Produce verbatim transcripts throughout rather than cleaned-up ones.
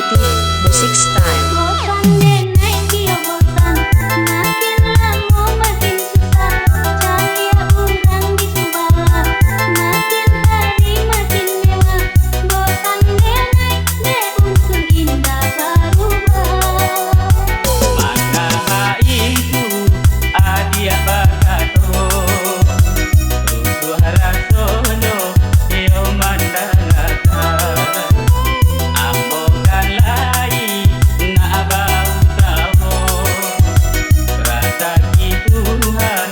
Musik Style. Bosan dek naik dio bosan, makin lamo makin susah. Caliak urang di subalah, makin hari makin mewah. Bosan dek naik dek unsur indah barubah. Manga baitu adiak bakato, rusuah rasonyo iyo mandangakan. Ambo kan lai nak bausaho, rasaki Tuhan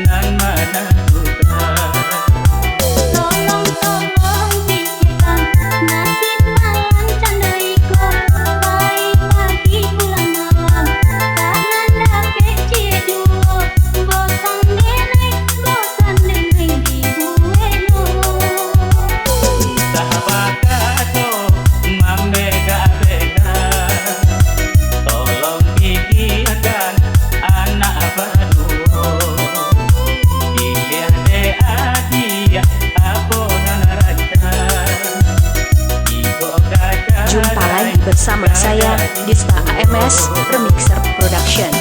nan manantukan. Tolong, tolong pikirkan nasib malam cando iko, pai pagi pulang malam, tak nan dapek ciek juo, bosan denai, bosan denai dibuek lo. Entah bakato mambegak-begak, tolong pikirkan anak baduo. Piliah dek adiak, apo nan rancak. Jumpa lagi bersama saya, Dista A M S, Remixer Production.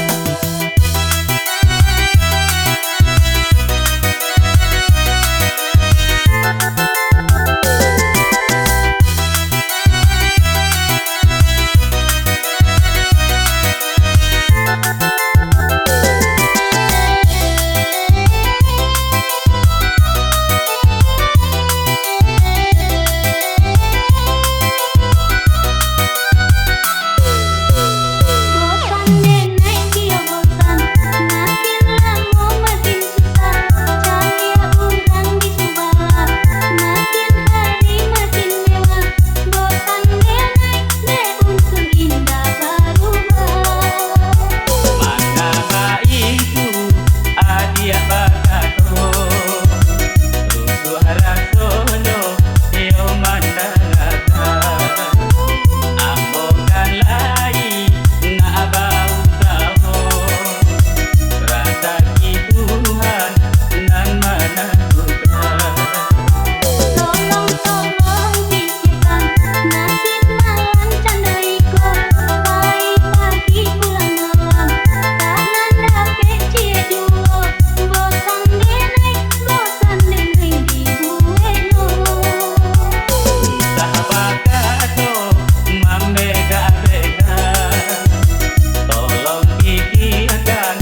Susah, caliak urang di subalah, makin hari makin mewah. Bosan denai dek unsur indah barubah. Manga baitu adiak bakato, rusuah rasonyo iyo mandangakan. Ambo kan lai nak bausaho, rasaki Tuhan nan manantukan. Tolong, tolong pikirkan nasib malam cando iko, pai pagi pulang malam, tak nan dapek ciek juo, bosan denai, bosan denai dibuek lo. Entah bakato mambegak-begak, tolong pikirkan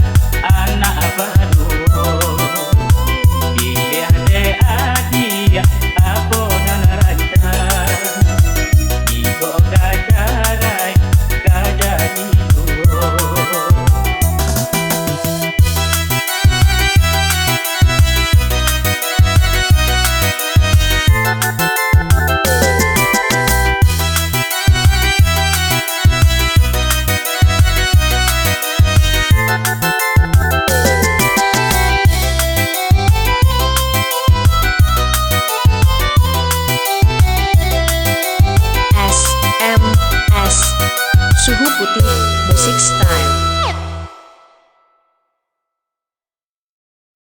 anak baduo. Piliah dek adiak, apo nan rancak. Iko ka carai, ka jadi duo. S M S Suhu Putih Musik Style.